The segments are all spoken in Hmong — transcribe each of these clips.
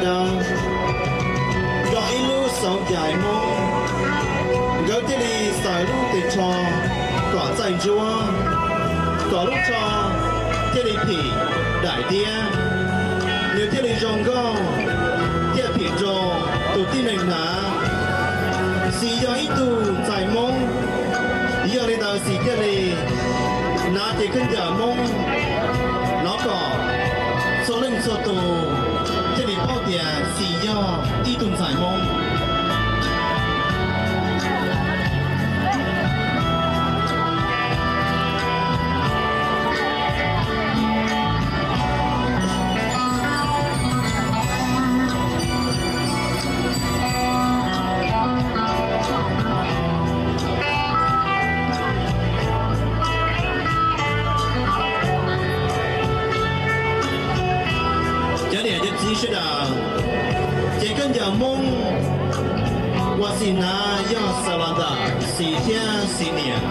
Nrog ib lub xauv ncaim Hmoob, nkawd thiaj li xaws lub tes tsho kom txaij ntsuab, kom lub tsho thiaj li phim daim tiab, nws thiaj li zoo nkauj, thiaj phim rau tus tib neeg hnav. Xis yog ib tug ntxhais Hmoob, yog li ntawd Xis thiaj li hnav cev khaub ncaws Hmoob no kom txhua leej txhua tus thiaj li paub tias Xis yog ib tug ntxhais Hmoob. Cov niam cov txiv sawv daws, cev khaub ncaws Hmoob uas Xis hnav yog xaws los ntawm Xis thiab Xis niam.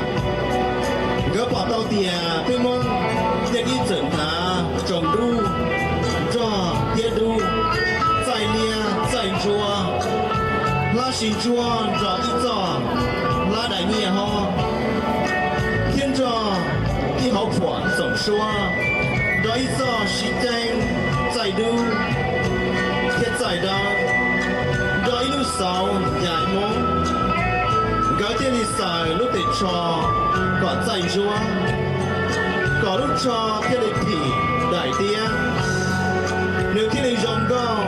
Nkawd pom tau tias peb Hmoob yeej ib txwm hnav tsoos dub, nrog tiab dub, txaij liab txaij ntsuab, hlab sib ntsuab nrog ib txoj hlab daim nyiaj hob, thiab nrog ib hauv phuam txoom suab, nrog ib txoj sib ceeb txaij dub thiab txaij dawb, nrog ib lub xauv ncaim Hmoob. Nkawd thiaj li xaws lub tes tsho kom txaij ntsuab, kom lub tsho thiaj li phim daim tiab, nws thiaj li zoo nkauj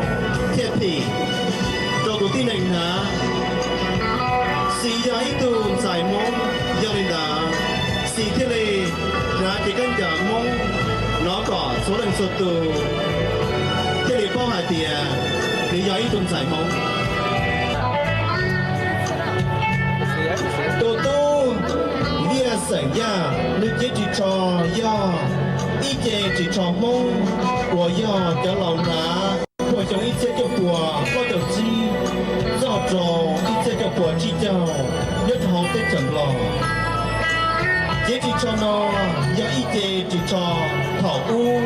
thiaj phim rau tus tib neeg hnav. Xis yog ib tug ntxhais Hmoob, yog li ntawd Xis thiaj li hnav cev khaub ncaws Hmoob no kom txhua leej txhua tus thiaj li paub hais tias nws yog ib tug ntxhais Hmoob. Tus tub Viaj Xeem Yaj, nws cev ris tsho yog ib ce ris tsho Hmoob uas yog cov laus hnav puag xyoo ib txhiab cuaj puas plaub caug tsib txog rau ib txhiab cuaj puas tsib caug nyob rau hauv teb chaws Nplog. Cev ris tsho no yog ib ce ris tsho thaum ub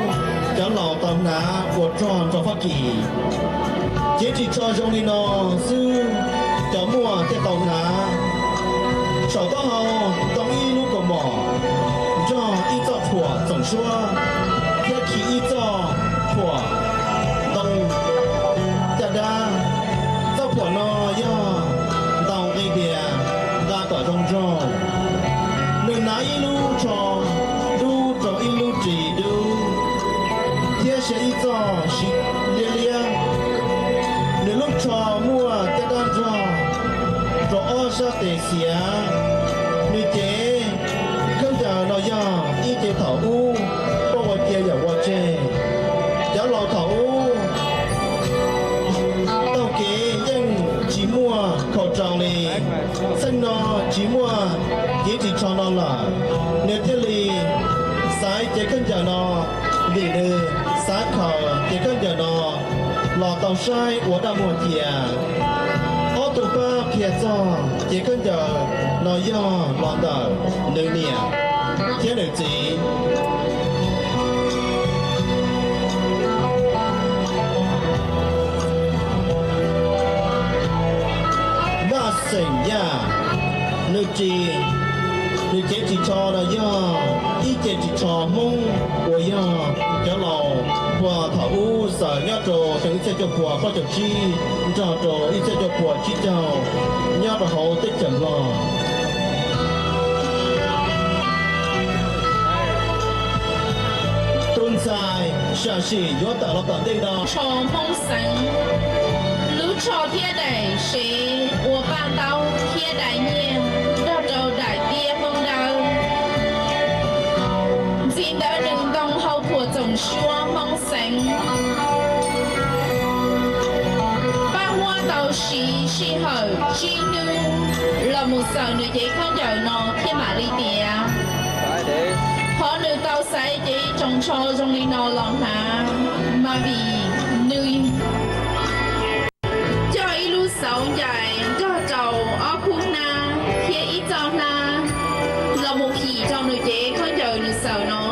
cov laus tau hnav ua rog rau Fab Kis. Cev ris tsho zoo li no xwb, cov muaj thiaj tau hnav. Saum taub hau ntoo ib lub kaus mom, nrog ib txoj phuam txoom suab, thiab khi ib txoj phuam ntoo caj dab. Txoj phuam no yog ntoo nqi tias nqa kom zoo nraug. Nws hnav ib lub tsho dub rau ib lub ris dub, thiab sia ib txoj siv liab liab. Nws lub tsho muaj caj dab nrog rau ob sab tes xiav. Nws cev khaub ncaws no yog ib ce thaum ub, poj ua cia yam ua tseg. Cov laus thaum ub taug kev yeej tsis muaj khau rau li. Txheej no tsis muaj cev ris tsho no lawm, nws thiaj li xaiv cev khaub ncaws no, vim nws xav khaws cev khaub ncaws no los tau saib ua dab muag cia. Ob tug pab qhia txog cev khaub ncaws no yog los ntawm nws niam thiab nws txiv. Vaj Xeem Yaj, nws ris, nws cev ris tsho no yog ib ce ris tsho Hmoob uas yog cov laus puag thaum ub xaws nyob rau xyoo ib txhiab cuaj puas plaub caug tsib nrog rau ib txhiab cuaj puas tsib caug nyob rau hauv teb chaws Nplog. Tus ntxhais sam sim yuav tawm los tom ntej no. Tsho Hmoob xeev, lub tsho thiab daim sev ua paj ntaub thiab daim nyiaj nrog rau daim tiab Hmoob dawb. Ntxiv ntawd nws ntoo hau phuam txoom suab Hmoob xeev. Paj Huab tau siv sij hawm tsib hnub los mus xaws nws cev khaub ncaws no thiab mam li tiav. Qhov nws tau xaiv cev tsoos tsho zoo li no los hnav mas vim nws coj ib lub xauv ncaim nrog rau ob khub hnab thiab ib txoj hnab los mus phim rau nws cev khaub ncaws nws xaws no.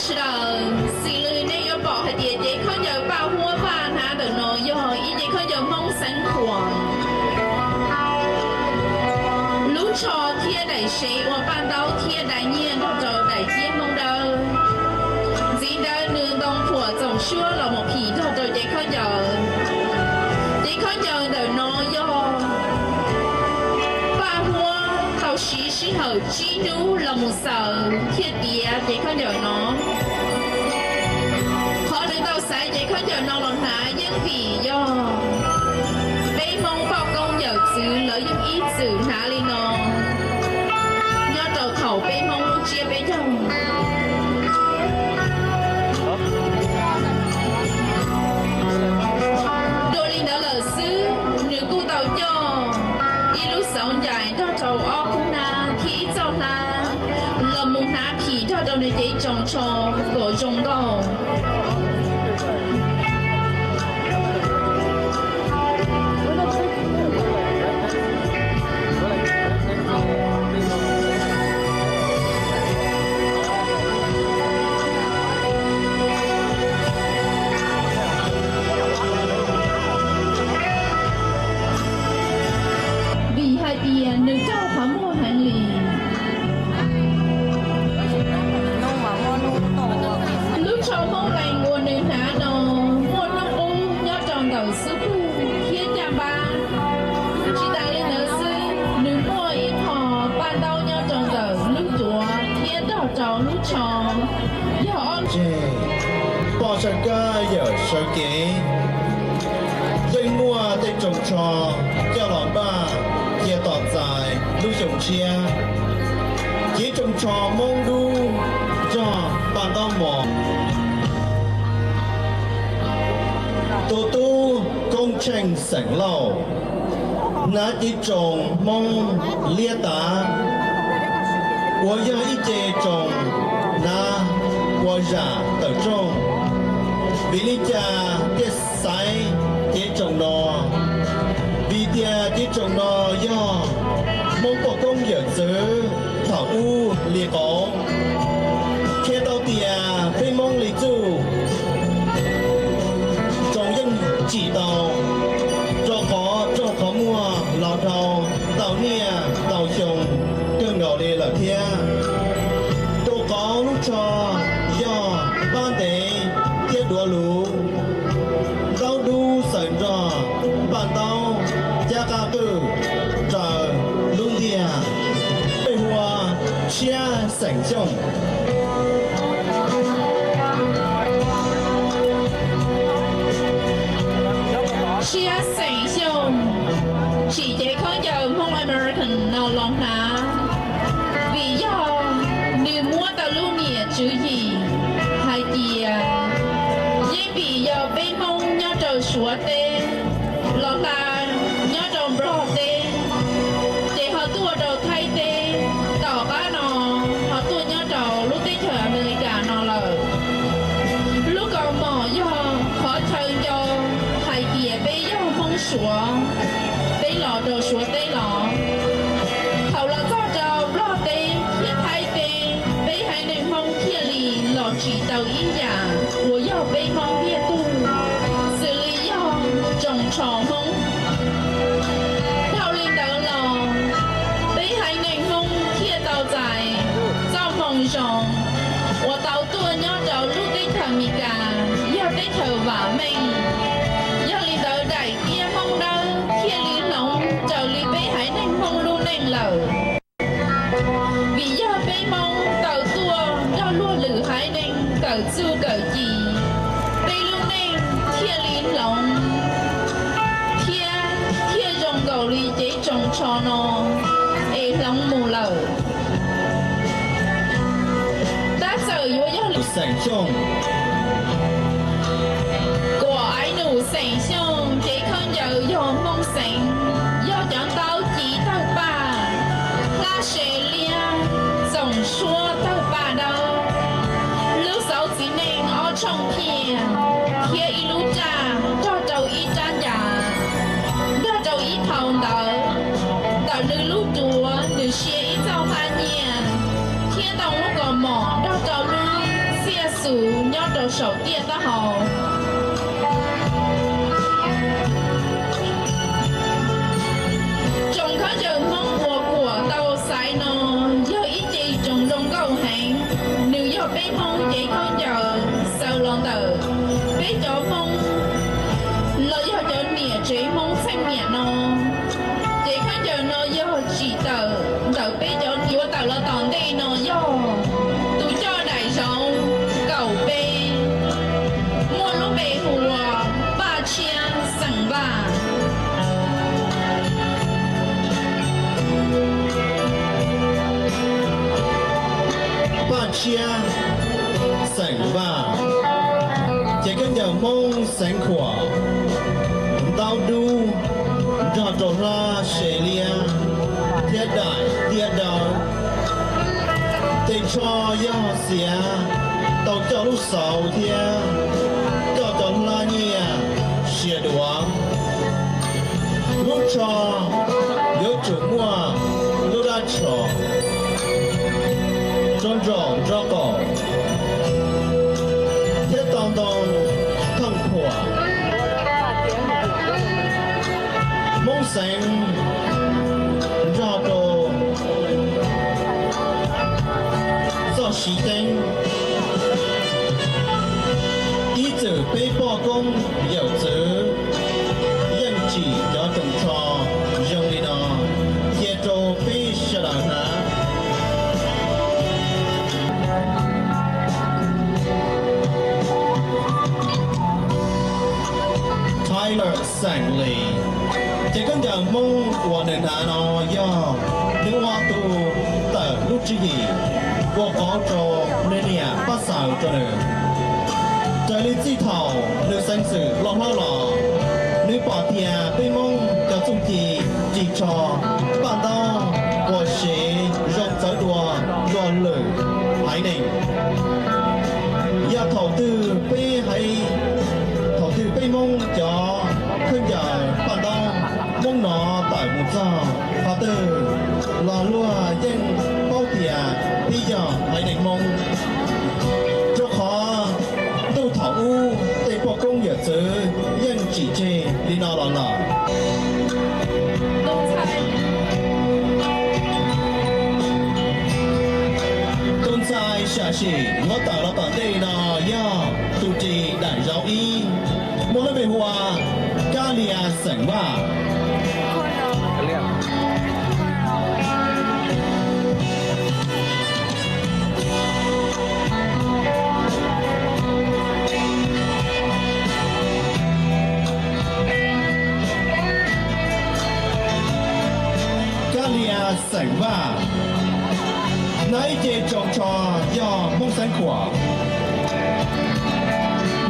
Sawv daws, xws li nej yuav pom hais tias cev khaub ncaws paj huab paj hnav ntawm no yog ib cev khaub ncaws Hmoob xeev Khuam. Lub tsho thiab daim sev ua paj ntaub thiab dai nyiaj nrog rau daim tiab Hmoob Dawb. Ntxiv ntawd nws ntoo phuam txoom suab los mus phim nrog rau cev khaub ncaws. Cev khaub ncaws ntawm no yog paj huab tau siv sij hawm tsib hnub los mus xaws thiaj tiav cev khaub ncaws no. Qhov nws tau xaiv cev khaub ncaws no los hnav yeej vim yog peb Hmoob poj koob yawm txwv lawv yeej ib txwm hnav li no nyob rau thaum peb Hmoob lub tsiab peb caug. Dua li ntawd lawm xwb, nws kuj tau coj ib lub xauv ncaim nrog rau ob khub hnab thiab ib txoj hlab los mus hnav phim nrog rau nws cev tsoos tsho kom zoo nkauj. Vim hais tias nws raug qhov muag heev li. Lub tsho Hmoob Lees uas nws hnav no muaj hnub qub nyob rau ntawm xub pwg thiab caj npab. Tsis tas li ntawd xwb, nws muaj ib qho paj ntaub nyob rau ntawm lub tuav thiab nrog rau lub tsho. Yog ob tseg, poj sawv kab yawm sawv kev, yeej muaj tej tsoos tsho coj los npaj cia tos txais lub xyoo tshiab. Cev tsoos tsho Hmoob Dub nrog paj ntaub mos. Tus tub Koob Tsheej xeem Lauj hnav cev tsoos Hmoob Liab Tav, uas yog ib ce tsoos hnav ua zam tawm rooj. Vim li cas thiaj xaiv cev tsoos no? Vim tias cev tsoos no yog Hmoob poj koob yawm txwv thaum ub li qauv, qhia tau tias peb Hmoob li txuj tsoos yeej tsim tau, rau qhov raug qhov muag los dhau ntau niaj ntau xyoo kawg nkaus li lawm thiab. Rau qhov lub tsho yog pab ntev thiab duav luv, ntaub dub xaws nrog paj ntaub cab qab qwj raws lub ntiag, peb hu ua Tshiab Xeem Xyooj. Tshiab Xeem Xyooj tsim cev khaub ncaws Hmoob American no los hnav, vim yog nws muab tau lub niam tswv yim hais tias yeej vim yog peb Hmoob nyob rau Suav teb los hla nyob rau Nplog teb, ces ho tuaj rau Thaib teb, tom qab no ho tuaj nyob rau lub teb chaws Amelikas no lawm. Lub kaus mom yog qhov chaw nco hais tias peb yog Hmoob Suav, peb los rau Suav teb los. Thaum los txog rau Nplog teb thiab Thaib teb, peb haiv neeg Hmoob thiaj li los tsim tau ib yam uas yog peb Hmoob ntiag tug, xws li yog tsoos tsho Hmoob. Dhau li ntawd los, peb haiv neeg Hmoob thiaj tau txais txoj moo zoo uas tau tuaj nyob rau lub teb chaws Amelikas, yog teb chaws vam meej. Yog li ntawd daim tiab Hmoob Dawb thiaj li hloov raws li peb haiv neeg Hmoob lub neej lawm. Vim yog peb Hmoob tau tuaj nrog luag lwm haiv neeg kawm txuj kawm ci, peb lub neej thiaj li hloov thiab thiaj zoo nkaus li cev tsoos tsho no es hloov mus lawm. Tab txawm yuav yog Xeem Xyooj, kuam Aiv Num Xeem Xyooj cev khaub ncaws yog Hmoob Xeev, yog cov ntaub ci tawg paj, hlab se liab, txoom suab tawg paj dawb, lub xauv txiv neej ob tshooj phiaj, thiab ib lub raj nrog rau ib rab ncas, nrog rau ib phau ntawv, ntawm nws lub duav nws sia ib txoj hab nyiaj, thiab ntoo lub kaus mom nrog rau lub xiaj saum tiaj taub hau. Tsoom khaub ncaws Hmoob uas kuam tau xaiv no yog ib ce tsoom zoo nkauj heev, nws yog peb Hmoob cev khaub ncaws xaws los ntawm peb cov Hmoob los yog cov niam tsev Hmoob txheej niam no. Ces khaub ncaws no yog tsim tawm ntawm peb cov yuav tawm los tom ntej no yog tus coj daim zoov kaum peb, muaj lub npe hu ua Paj Tshiab xeem Vaj. Paj Tshiab xeem Vaj, ces khaub ncaws Hmoob xeev Khuam, ntaub dub nrog rau hlab se liab thiab daim tiab dawb. Tes tsho yog xiav tau coj lub xauv thiab coj cov hlab nyiaj sia duav. Lub tsho yuav tsum muaj lub dab tsho rov nrom nrob qaum thiab tau ntoo thooj phuam. Hmoob xeev nrog rau txoj siv ceeb, ib txwm peb poj koob yawm txwv yeej tsim cov tsoos tsho zoo li no cia rau peb sawv daws hnav. Tyler xeem Lis, ces khaub ncaws Hmoob uas nws hnav no yog nws ua tus tawm lub tswv yim ua qauv rau nws niam pab xaws rau nws. Raws li txij thaum nws xeev xwm loj hlob los, nws pom tias peb Hmoob cov txuj ci ris tsho paj ntaub ua sev zoo txawv dua dua lwm haiv neeg. Yog thaum twg peb haiv, thaum twg peb Hmoob cov khaub ncaws paj ntaub Hmoob no tawm mus txog qhov twg los luag yeej paub tias peb yog haiv neeg Hmoob, rau qhov ntuj thaum ub tej poj koob yawm txwv yeej tsim tseg li no los lawm. Tus ntxhais sam sim yuav tawm los tom ntej no yog tus ris daim zauv ib, muaj lub npe hu ua Kab Lia xeem Vaj. Kab Lia xeem Vaj, hnav ib ce tsoos tsho yog Hmoob xeev Khuam.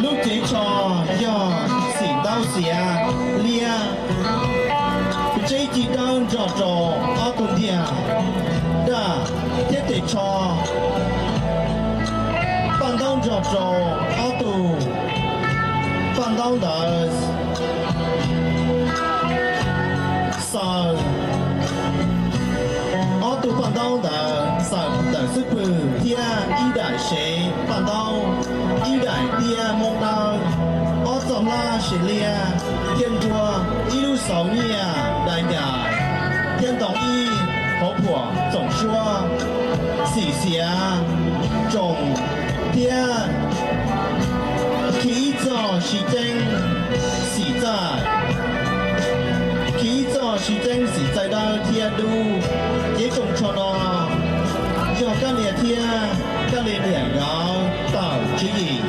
Lub cev tsho yog xim ntaub xiav liab, tseb ci dawb nrog rau ob tug ntiag daj thiab tes tsho paj ntaub nrog rau ob tug paj ntaub ntawd xaws. Ob tug paj ntaub ntawd xaws ntawm xub pwg thiab ib daim sev paj ntaub, ib daim tiab Hmoob dawb, ob txoj hlab sev liab, thiab nruab ib lub xauv nyiaj dai ncas, thiab ntoo ib hauv phuam txoom suab, xim xiav tsoos thiab khi ib txoj siv ceeb xim txaij, khi ib txoj siv ceeb xim txaij dawb thiab dub. Cev tsoos tsho no yog Kab Lia thiab Kab Lia niam nkawd tawm tswv yim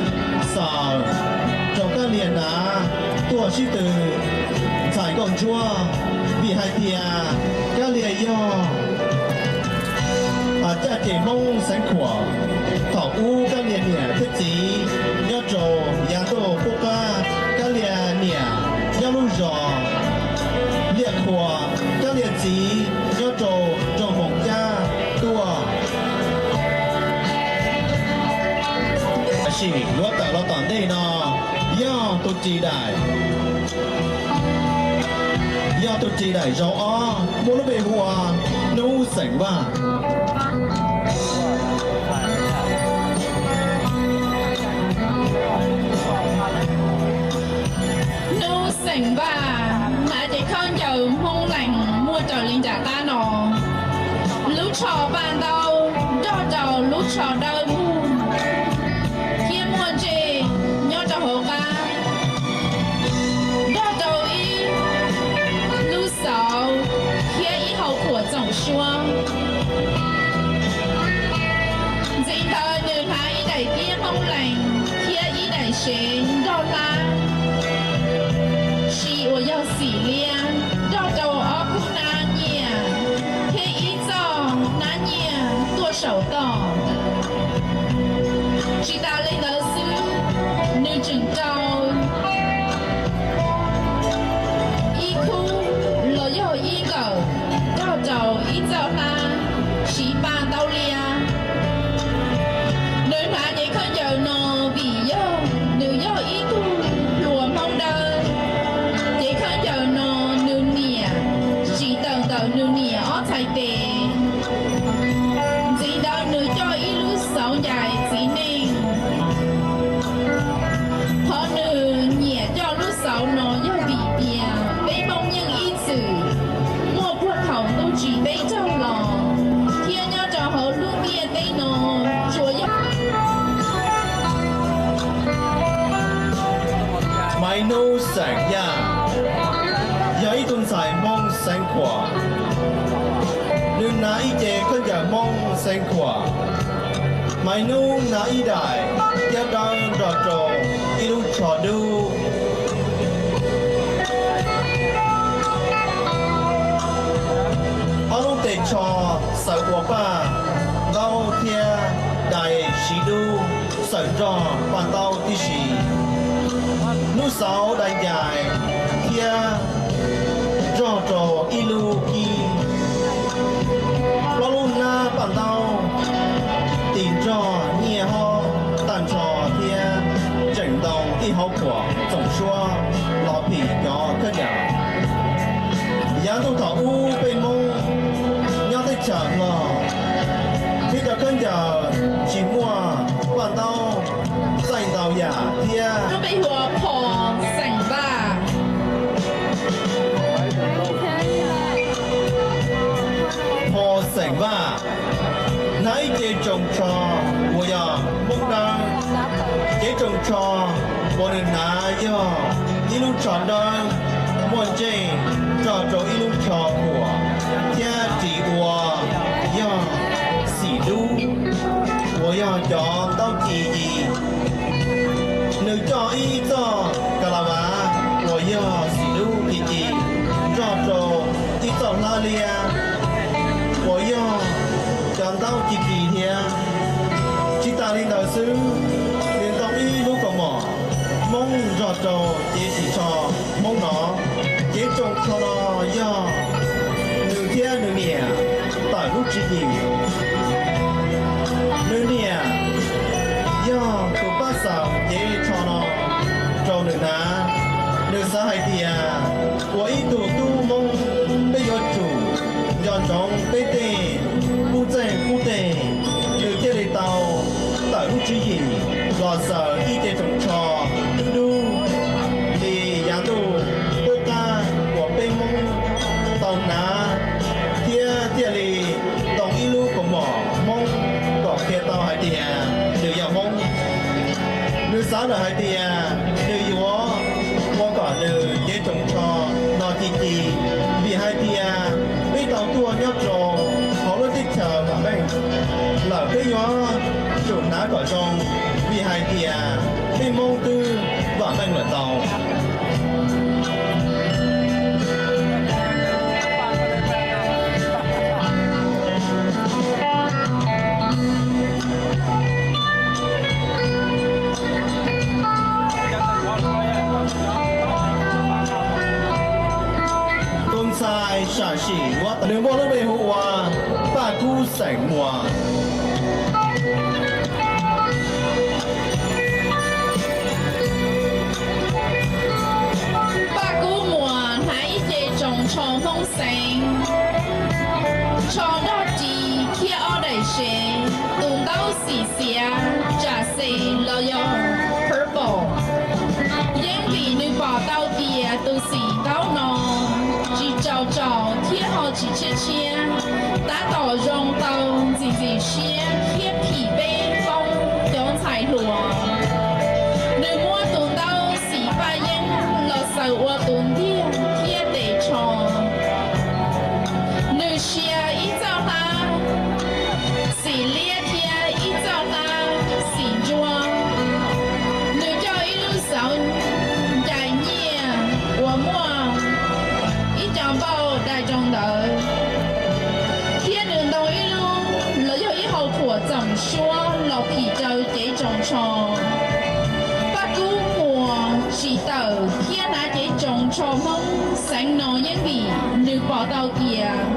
xaws rau Kab Lia hnav tuaj sib tw ntxhais nkauj ntsuab, vim hais tias Kab Lia yog caj ces Hmoob xeev Khuam. Thaum ub Kab Lia niam thiab txiv nyob rau yav ntuj qub qab, Kab Lia niam nyob lub zos Liaj Khuam, Kab Lia txiv nyob rau nroog Moos Cab tuaj. Tam sim yuav tawm los tom ntej no yog tus ris daim, yog tus ris daim zauv ob, muaj lub npe hu ua Hnub xeem Vaj. Vaj, hnav cev khaub ncaws Hmoob Lees muaj raws li nram qab no: lub tsho paj ntaub nrog rau lub tsho dawb mug thiab muaj ntsej nyob rau hauv qab, nrog rau ib lub xauv thiab ib hauv qhuam txoom suab. Ntxiv ntawd nws hnav ib daim tiab Hmoob Lees thiab ib daim sev nrog hlab, siv uas yog xim liab, nrog rau ob khub hnab nyiaj thiab ib txoj hnab nyiaj tuaj saum toj. Tsis tas li ntawd xwb, nws tseem rau ib khub los yog ib nkawm nrog rau ib txoj hlab siv paj ntaub liab. Nws hnav cev khaub ncaws no vim yog nws yog ib tug hluas Hmoob Dawb. Cev khaub ncaws no nws niam siv tawm ntawm nws niam ob txhais tes. Ntxiv ntawd nws coj ib lub xauv ncaim txiv neej. Qhov nws nyiam coj lub xauv no yog vim tias peb Hmoob Nyiaj ib txwm muaj puag thaum ntuj tsis teb raug los, thiab nyob rau hauv lub ntiaj teb no tsuas yog Maiv Nub xeem Yaj, yog ib tug ntxhais Hmoob Xeev Khuam. Nws hnav ib ce khaub ncaws Hmoob Xeev Khuam. Maiv Nub hnav ib daim tiab dawb nrog rau ib lub tsho dub. Ob lub tes tsho xaws ua paj ntaub thiab dai siv dub xaws nrog paj ntaub tib si. Lub xauv dai ncais thiab nrog rau ib lub kib. Plaub lub hnab paj ntaub tis nrog nyiaj hob tag nrho thiab tseem ntoo ib hauv qhuam txoom suab los phim cov khaub ncaws. Yav ntuj thaum ub peb Hmoob nyob teb chaws Nplog, thiab cov khaub ncaws tsis muaj paj ntaub txaij ntau yam thiab. Lub npe hu ua Phos Xeem Vaj. Phos Xeem Vaj hnav ib ce tsoos tsho uas yog Hmoob Dawb. Cev tsoos tsho uas nws hnav yog ib lub tsho dawb muaj ntsej nrog rau ib lub tsho khuam thiab ris ua yog xim dub uas yog cov ntaub ci ci. Nws coj ib txoj ka la vas uas yog xim dub ci ci nrog rau ib txoj hlab liab uas yog cov ntaub ci ci thiab. Tsis tas li ntawd xwb, nws ntoo ib lub kaus mom Hmoob nrog rau cev ris tsho Hmoob no. Cev tsoos tsho no yog nws thiab nws niam tawm lub tswv yim. Nws niam yog tus pab xaws cev tsho no rau nws hnav. Nws xav hais tias ua ib tug tub Hmoob peb yuav tsum nco ntsoov peb tej qub txeeg qub teg, nws thiaj li tau tawm lub tswv yim los xaws ib ce tsoos tsho dub dub li yav ntuj qub qab uas peb Hmoob tau hnav, thiab thiaj li ntoo ib lub kaus mom Hmoob kom qhia tau hais tias nws yog Hmoob. Nws xav lawm hais tias nws yuav ua kom nws cev tsoos tsho no ci ci, vim hais tias peb tau tuaj nyob rau hauv lub teb chaws vam meej lawm, peb yuav tsum hnav kom zoo, vim hais tias peb Hmoob twb vam meej lawm tau. Tus ntxhais sam sim ua, nws muaj lub npe hu ua Paj Kub xeem Muas. Paj Kub Muas hnav ib ce tsoos tsho Hmoob Xeev, tsho nrog ris thiab ob daim sev, tus ntaub xim xiav tsam xem los yog purple. Yeeb vim nws pom tau tias Tus xim taub no tsis tsaus tsaus thiab ho tsis tshiab tshiab, tab tom zoo tau ntxim ntxim siab thiab phim peb Hmoob cov ntxhais hluas. Nws muab tus ntaub xim paj yeeb los xaws ua tus ntiag thiab tes tsho. Nws sia ib txoj hlab xim liab thiab ib txoj hlab xim ntsuab. Nws coj ib lub xauv ncaim nyiaj uas muaj ib co npauj dai rau ntawd, thiab nws ntoo ib lub los yog ib hau phuam txoom suab los phim rau cev tsoos tsho. Paj Kub Muas tsis tawm thiab hnav cev tsoos tsho Hmoob xeev no yeej vim nws pom tau tias